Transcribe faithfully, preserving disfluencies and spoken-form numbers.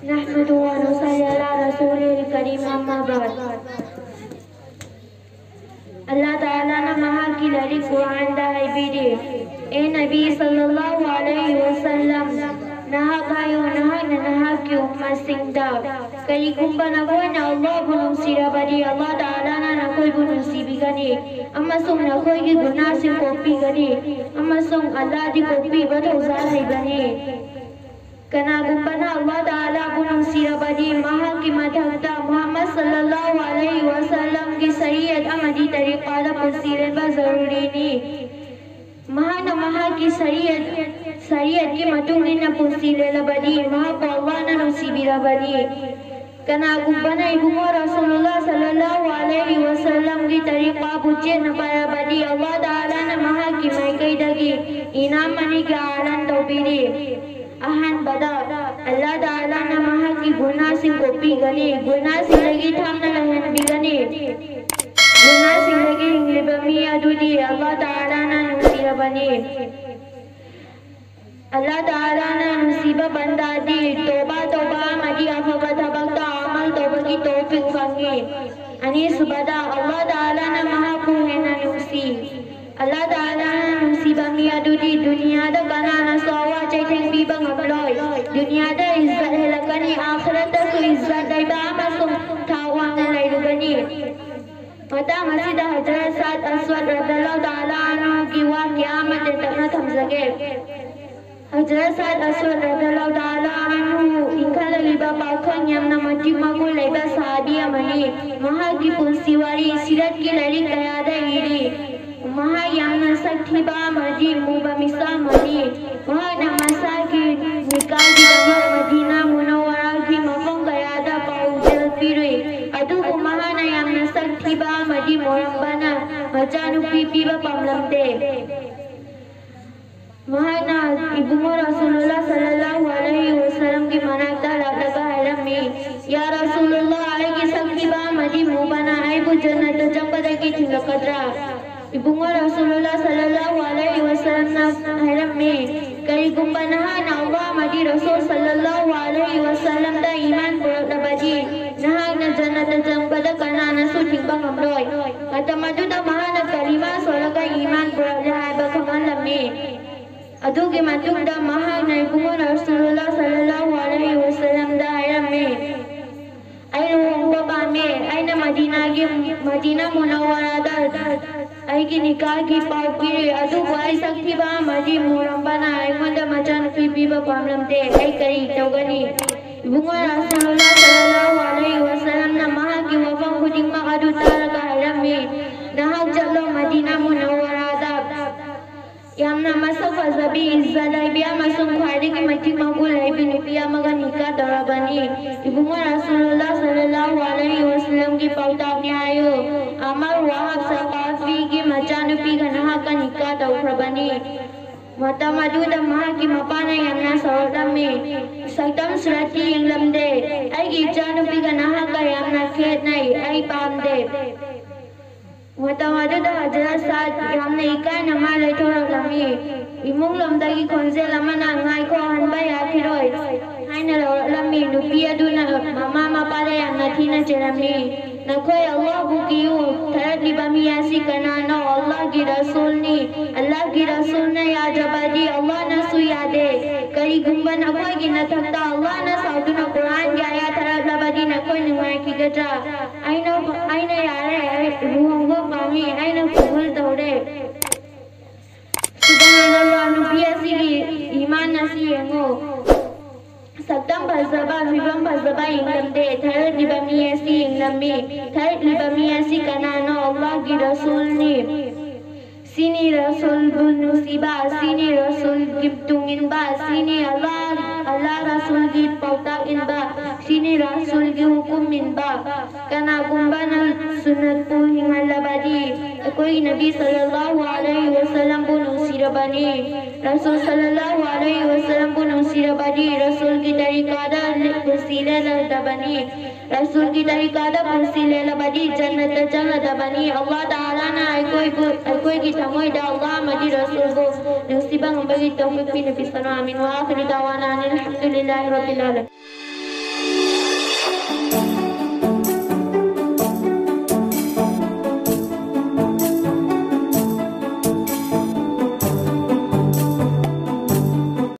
نحمده ونصلي على رسوله الكريم، أما بعد. Allah Ta'ala na mahaki lairik Quran da haibiri. E Nabi sallallahu alaihi wasallam, nahak hayo, nahak na nahaki ummatsingda. Karigumba nakhoi na Allah bu nungsirabadi, Allah Ta'ala na nakhoi bu nungsibigani. Amasung nakhoi ki gunasing kopigani. Amasung Allah di kopiba thouza haibani. Kanagumbana Allah Ta'ala bu nungsirabadi, mahaki mathakda Muhammad sallallahu alaihi wasallam ki shariat amadi tariqa da pulsi lelba zaruri ni. Mahana mahaki shariat, shariat ki matung inna pulsi lelabadi, mahaku Allah na nungsibirabadi. Kanagumbana Ibungo Rasulullah sallallahu alaihi wasallam ki tariqa bu chetna parabadi, Allah Ta'ala na mahaki maikaidagi inam maniki alan taubiri. Ahanbada, Allah Ta'ala na mahaki gunasing kopigani, gunasingdagi thamna lahenbigani. Gunasingdagi hingliba mi adudi Allah Ta'ala na nungsirabani. Allah Ta'ala na nungsiba bandadi, toba toba amadi afaba thabakda amal tobagi tawfiq fangi. Anisubada, Allah Ta'ala na mahaku hena nungsi. Allah Ta'ala na nungsiba mi adudi duniyada kanana sawa chaithengbiba ngamloi. Duniyada izzat helakani, akhirattasu izzat leiba amasung thawangna leirugani. Matang asida Hazrat Sa'd Aswad radiyallahu ta'ala anhu ki waqi'a mataitamna thamjage. Hazrat Sa'd Aswad radiyallahu ta'ala anhu inkhalaliba pakhon yamna matiu magu leiba sahabi amani. Mahaki pulsi wari sirat ki lairik kayada iri. Maha yamna sakthiba amadi muba misa amani. Mahana masaki nikah ki damat Madina Munawwara ki mafong kayada paujal pirui. Adugu mahana yamna sakthiba amadi morambana machanupi piba pamlamde. Mahana Ibungo Rasulullah sallallahu alaihi wasallam ki manakda laklaga hairammi, "Ya Rasulullah, aiki sakthiba amadi mubana aibu jannat da changbadagi thilakadra?" Ibungo Rasulullah sallallahu alaihi wasallam na hairammi, ꯀꯔꯤꯒꯨꯝꯕ ꯅꯍꯥꯛꯅ ꯑꯜꯂꯥꯍ ꯑꯃꯗꯤ ꯔꯁꯨꯜ ꯁꯜꯂꯜꯂꯥꯍꯨ ꯑꯂꯩꯍꯤ ꯋꯥꯁꯜꯂꯝꯗ ꯏꯃꯥꯟ ꯄꯨꯔꯛꯂꯕꯗꯤ, ꯅꯍꯥꯛꯅ ꯖꯟꯅꯠꯇ ꯆꯪꯕꯗ ꯀꯅꯥꯅꯁꯨ ꯊꯤꯡꯕ ꯉꯝꯂꯣꯏ꯫ ꯃꯇꯝ ꯑꯗꯨꯗ ꯃꯍꯥꯛꯅ ꯀꯂꯤꯃꯥ ꯁꯣꯜꯂꯒ ꯏꯃꯥꯟ ꯄꯨꯔꯛꯂꯦ ꯍꯥꯏꯕ ꯈꯪꯍꯜꯂꯝꯃꯤ꯫ ꯑꯗꯨꯒꯤ ꯃꯇꯨꯡꯗ ꯃꯍꯥꯛꯅ ꯏꯕꯨꯡꯉꯣ ꯔꯁꯨꯂꯨꯜꯂꯥꯍ ꯁꯜꯂꯜꯂꯥꯍꯨ ꯑꯂꯩꯍꯤ ꯋꯥꯁꯜꯂꯝꯗ ꯍꯥꯏꯔꯝꯃꯤ, "ꯑꯩ ꯂꯨꯍꯣꯡꯕ ꯄꯥꯝꯃꯦ꯫ ꯑꯩꯅ ꯃꯗꯤꯅꯥꯒꯤ, ꯃꯗꯤꯅꯥ ꯃꯨꯅꯧꯋꯔꯥꯗ ꯑꯩꯒꯤ ꯅꯤꯀꯥꯒꯤ ꯄꯥꯎ ꯄꯤꯔꯤ, ꯑꯗꯨꯕꯨ ꯑꯩ ꯁꯛ ꯊꯤꯕ ꯑꯃꯗꯤ ꯃꯨꯔꯝꯕꯅ ꯑꯩꯉꯣꯟꯗ ꯃꯆꯥꯅꯨꯄꯤ ꯄꯤꯕ ꯄꯥꯝꯂꯝꯗꯦ꯫ ꯑꯩ ꯀꯔꯤ ꯇꯧꯒꯅꯤ?" ꯏꯕꯨꯡꯉꯣ ꯔꯁꯨꯂꯨꯜꯂꯥꯍ ꯁꯜꯂꯜꯂꯥꯍꯨ ꯑꯂꯩꯍꯤ ꯋꯥꯁꯜꯂꯝꯅ ꯃꯍꯥꯛꯀꯤ ꯋꯥꯐꯝ ꯈꯨꯗꯤꯡꯃꯛ ꯑꯗꯨ ꯇꯥꯔꯒ ꯍꯥꯏꯔꯝꯃꯤ, "ꯅꯍꯥꯛ ꯆꯠꯂꯣ, ꯃꯗꯤꯅꯥ ꯃꯨꯅꯧꯋꯔꯥꯗ ꯌꯥꯝꯅ ꯃꯁꯛ ꯐꯖꯕꯤ, ꯏꯖꯠ ꯂꯩꯕꯤ ꯑꯃꯁꯨꯡ ꯈ꯭ꯋꯥꯏꯗꯒꯤ ꯃꯇꯤꯛ ꯃꯒꯨꯟ ꯂꯩꯕꯤ ꯅꯨꯄꯤ ꯑꯃꯒ ꯅꯤꯀꯥ ꯇꯧꯔꯕꯅꯤ꯫" ꯏꯕꯨꯡꯉꯣ ꯔꯁꯨꯂꯨꯜꯂꯥꯍ ꯁꯜꯂꯜꯂꯥꯍꯨ ꯑꯂꯩꯍꯤ ꯋꯥꯁꯜꯂꯝꯒꯤ ꯄꯥꯎꯇꯥꯛꯅꯤ ꯍꯥꯏꯌꯨ꯫ ꯑꯃꯔ ꯋꯥꯍꯕ ꯁꯀꯥꯐꯤꯒꯤ ꯃꯆꯥꯅꯨꯄꯤꯒ ꯅꯍꯥꯛꯀ ꯅꯤꯀꯥ ꯇꯧꯈ꯭ꯔꯕꯅꯤ꯫ ꯃꯇꯝ ꯑꯗꯨꯗ ꯃꯍꯥꯛꯀꯤ ꯃꯄꯥꯅ ꯌꯥꯝꯅ ꯁꯥꯎꯔꯛꯂꯝꯃꯤ꯫ "ꯁꯛꯇꯝ ꯁꯨꯔꯠꯇꯤ ꯌꯦꯡꯂꯝꯗꯦ꯫ ꯑꯩꯒꯤ ꯏꯆꯥꯅꯨꯄꯤꯒ ꯅꯍꯥꯛꯀ ꯌꯥꯝꯅ ꯈꯦꯠꯅꯩ꯫ ꯑꯩ ꯄꯥꯝꯗꯦ꯫" ꯃꯇꯝ ꯑꯗꯨꯗ ꯍꯖꯔꯠ ꯁꯥꯗ ꯌꯥꯝꯅ ꯏꯀꯥꯏꯅ ꯃꯥ ꯂꯩꯊꯣꯔꯛꯂꯝꯃꯤ꯫ ꯏꯃꯨꯡ ꯂꯣꯝꯗꯒꯤ ꯈꯣꯟꯖꯦꯜ ꯑꯃꯅ, "ꯉꯥꯏꯈꯣ, ꯍꯟꯕ ꯌꯥꯈꯤꯔꯣꯏ" ꯍꯥꯏꯅ ꯂꯥꯎꯔꯛꯂꯝꯃꯤ꯫ ꯅꯨꯄꯤ ꯑꯗꯨꯅ ꯃꯃꯥ ꯃꯄꯥꯗ ꯌꯥꯝꯅ ꯊꯤꯅ ꯆꯩꯔꯝꯃꯤ꯫ "ꯅꯈꯣꯏ ꯑꯜꯂꯥꯍꯕꯨ ꯀꯤꯌꯨ꯫ ꯊꯥꯔꯛꯂꯤꯕ ꯃꯤ ꯑꯁꯤ ꯀꯅꯥꯅꯣ? ꯑꯜꯂꯥꯍꯒꯤ ꯔꯁꯨꯜꯅꯤ꯫ ꯑꯜꯂꯥꯍꯒꯤ ꯔꯁꯨꯜꯅ ꯌꯥꯗ꯭ꯔꯕꯗꯤ ꯑꯜꯂꯥꯍꯅꯁꯨ ꯌꯥꯗꯦ꯫ ꯀꯔꯤꯒꯨꯝꯕ ꯅꯈꯣꯏꯒꯤ ꯅꯊꯛꯇ ꯑꯜꯂꯥꯍꯅ ꯁꯥꯎꯗꯨꯅ ꯀꯨꯔꯥꯟꯒꯤ ꯑꯥꯌꯥꯠ ꯊꯥꯔꯛꯂꯕꯗꯤ ꯅꯈꯣꯏ ꯅꯨꯡꯉꯥꯏꯈꯤꯒꯗ꯭ꯔꯥ?" "ꯑꯩꯅ, ꯑꯩꯅ ꯌꯥꯔꯦ꯫ ꯑꯩ ꯂꯨꯍꯣꯡꯕ ꯄꯥꯝꯃꯤ꯫ ꯑꯩꯅ ꯀꯕꯨꯜ ꯇꯧꯔꯦ꯫" ꯁꯨꯕꯍꯥꯅꯜꯂꯥꯍ, ꯅꯨꯄꯤ ꯑꯁꯤꯒꯤ ꯏꯃꯥꯟ ꯑꯁꯤ ꯌꯦꯡꯉꯨ꯫ ꯁꯛꯇꯝ ꯐꯖꯕ, ꯐꯤꯕꯝ ꯐꯖꯕ ꯌꯦꯡꯂꯝꯗꯦ꯫ ꯊꯥꯔꯛꯂꯤꯕ ꯃꯤ ꯑꯁꯤ ꯌꯦꯡꯂꯝꯃꯤ꯫ ꯊꯥꯔꯛꯂꯤꯕ ꯃꯤ ꯑꯁꯤ ꯀꯅꯥꯅꯣ? ꯑꯜꯂꯥꯍꯒꯤ ꯔꯁꯨꯜꯅꯤ꯫ ꯁꯤꯅꯤ ꯔꯁꯨꯜꯕꯨ ꯅꯨꯡꯁꯤꯕ, ꯁꯤꯅꯤ ꯔꯁꯨꯜꯒꯤ ꯇꯨꯡ ꯏꯟꯕ, ꯁꯤꯅꯤ ꯑꯜꯂꯥꯍ, ꯑꯜꯂꯥꯍ ꯔꯁꯨꯜꯒꯤ ꯄꯥꯎꯇꯥꯛ ꯏꯟꯕ, ꯁꯤꯅꯤ ꯔꯁꯨꯜꯒꯤ ꯍꯨꯀꯨꯝ ꯏꯟꯕ꯫ ꯀꯅꯥꯒꯨꯝꯕꯅ ꯁꯨꯟꯅꯠꯄꯨ ꯍꯤꯡꯍꯜꯂꯕꯗꯤ ꯑꯩꯈꯣꯏꯒꯤ ꯅꯕꯤ ꯁꯜꯂꯜꯂꯥꯍꯨ ꯑꯂꯩꯍꯤ ꯋꯁꯜꯂꯝꯕꯨ ꯅꯨꯡꯁꯤꯔꯕꯅꯤ꯫ ꯔꯁꯨꯜ ꯁꯜꯂꯜꯂꯥꯍꯨ ꯑꯂꯩꯍꯤ ꯋꯁꯜꯂꯝꯕꯨ ꯅꯨꯡꯁꯤꯔꯕꯗꯤ ꯔꯁꯨꯜꯒꯤ ꯇꯔꯤꯀꯥꯗ ꯄꯨꯟꯁꯤ ꯂꯦꯜꯂꯗꯕꯅꯤ꯫ ꯔꯁꯨꯜꯒꯤ ꯇꯔꯤꯀꯥꯗ ꯄꯨꯟꯁꯤ ꯂꯦꯜꯂꯕꯗꯤ ꯖꯟꯅꯠꯇ ꯆꯪꯂꯗꯕꯅꯤ꯫ ꯑꯜꯂꯥꯍ ꯇꯥꯂꯥꯅ ꯑꯩꯈꯣꯏꯕꯨ, ꯑꯩꯈꯣꯏꯒꯤ ꯊꯃꯣꯏꯗ ꯑꯜꯂꯥꯍ ꯑꯃꯗꯤ ꯔꯁꯨꯜꯕꯨ ꯅꯨꯡꯁꯤꯕ ꯉꯝꯕꯒꯤ ꯇꯧꯐꯤꯛ ꯄꯤꯅꯕꯤꯁꯅꯨ꯫ ꯑꯃꯤꯟ꯫ ꯋꯥ ꯑꯥꯈꯤꯔꯨ ꯗꯥꯋꯥꯅꯥ ꯑꯅꯤꯜ ꯍꯝꯗꯨꯂꯤꯜꯂꯥꯍꯤ ꯔꯕꯤꯜ ꯑꯥꯂꯃꯤꯟ꯫